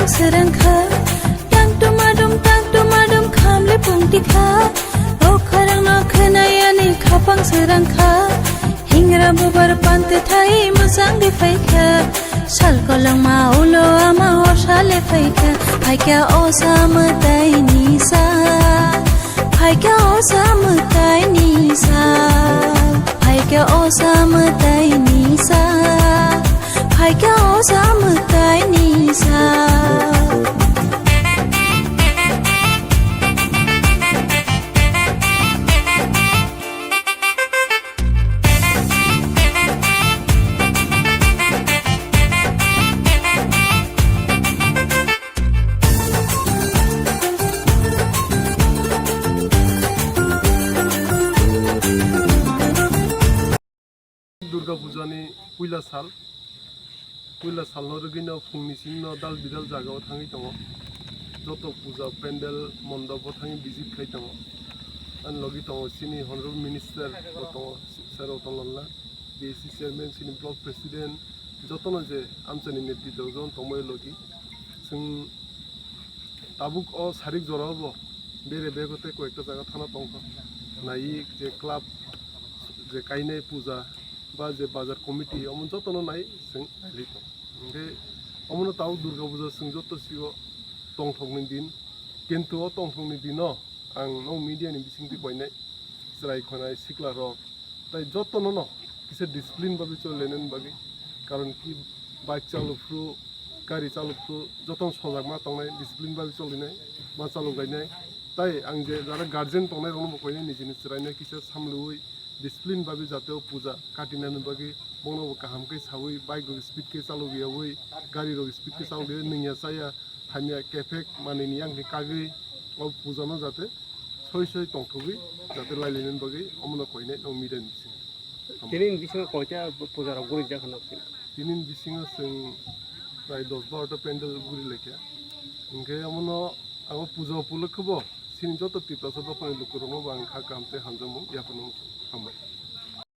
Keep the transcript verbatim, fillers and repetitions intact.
Srangkha, tang tumadum, tang tumadum, khamle pungtikha. O kharang no khwnayani khapang srangkha. Hingra bubar pante thai musang de phaikha. Sal kolongma ulo ama horsa le phaikha. Phaikha o sa mwtai ni sa. Phaikha o sa mwtai ni sa. Phaikha o sa mwtai ni sa. Phaikha o sa mwtai ni sa. Durga Puja ni puila sal, puila sal no rwgwi no phung ni simi no dal bidal jaga o thangwi tongo, joto puja pandal mondop o thangwi visit khai tongo. Ani logi tongo chini Honorable Minister bo tongo, Sir Ratan Lal Nath, B S C Chairman, chini Block President, joto no je amchai ni netritwo o tongmani logi. Chwng tabuk o sarik jora o bo bere bego tei koyekta jaga thana tongkha. Naiwi je club je kainai puja ba je bazar committee omo jotono nai chwng nailai tong. Hwnkhe omono tabuk Durga Puja chwng joto sio tongthokni din, kintu o tongthokni dino ang no media ni bisingtwi koinai chwrai khonai sikla rok tai jotono no kisa discipline bagwi cholilainani bagwi, karon ki bike chalophru, gari chalophru jotono sojak ma tongnai, discipline bagwi cholinai, ma chalok lainai. Tai ang je jara guardian tongnai rokno bo koinai nijini chwraino kisa samlui discipline bagwi jate o puja katinani bagwi bono bo kaham khe saui bike rok speed khe chalok yaui gari rok speed khe chalok yaui nungya chaya hamya kephek manwini yang khe kagwi o puja no jate soi soi tongthogwi jate lailainani bagwi omono koinai no media ni bisingo. Tini ni bisingo koita puja rok guri jak hwnna? Tini ni bisingo chwng prai dos baro ta pandal guri laikha. Hwnkhe omono abo puja upolokhe bo chini joto Tiprasa dophani lukurokno bo ang kha kaham tei hamjakmung yapharna muchungo. Hambai.